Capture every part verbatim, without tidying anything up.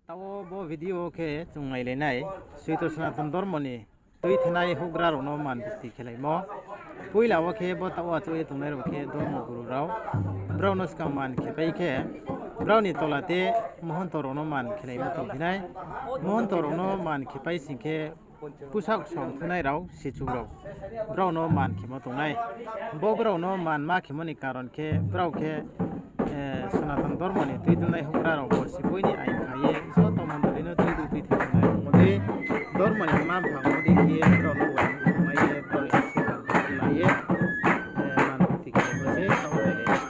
Taoh wo bo video wo khe chung nailai nai, Soito Sanatan Dormo ni tuithenai houhgra rao no man bukti khelaimo. Poila wo khe bo taoh wo achouh ye tongnai rao khe dormo guru rao. Brao no skang man khepai khe, brao ni tola te mohonto rao no man khelaimo tongphi nai. Mohonto rao no man khepai sing khe, pusak som thunai rao, sichu rao, brao no man khemo tongnai. Bo brao no man ma khemo ni karon khe, brao khe, Sanatan Dormo ni tuidulnai houhgra rao bo siboi ni ain kha ye joto mondoli no tuidul tuithe tongnai rao mo dei, dormo ni mma-mpha mo dei khe brao no uaing tongnai ye, brao ni se kar lai ye, man bukti khe bo se taoh wo nailai.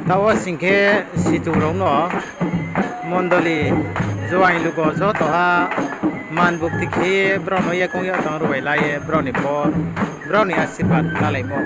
Taoh wo sing khe situ rao no mondoli juaing lugo joto ha man bukti khe ye brao no yakoung yatang ruai la ye brao ni por, brao ni asirbad lalaimo.